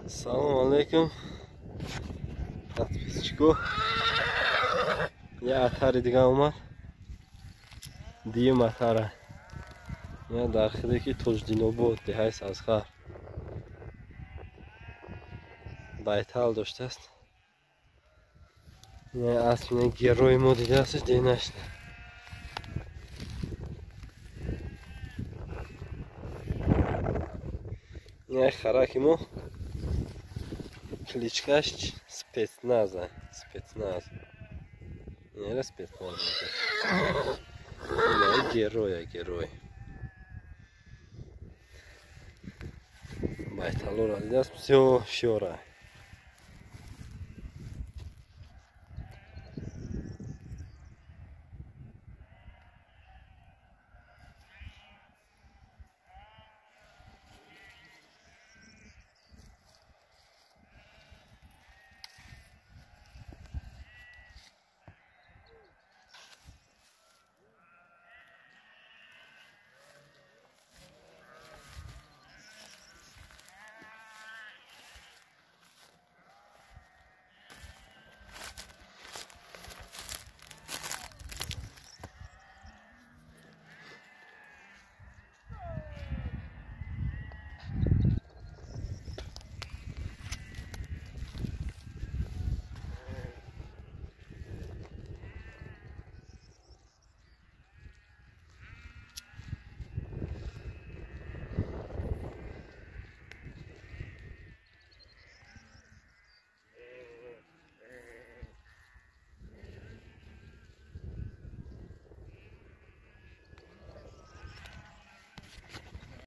Салом алейкум, подписчико. Я атари дига омад. Диюм атара. Я дар хиде ки Тоҷдинобод, деҳаи Сазхар. Байтал доштааст. Я асп герои мо дидааст, де нашта. Я хараки мо кличкаш спецназа, спецназ. Не спецназ. Героя, герой. Байталора дидааст, бисёр шиёра.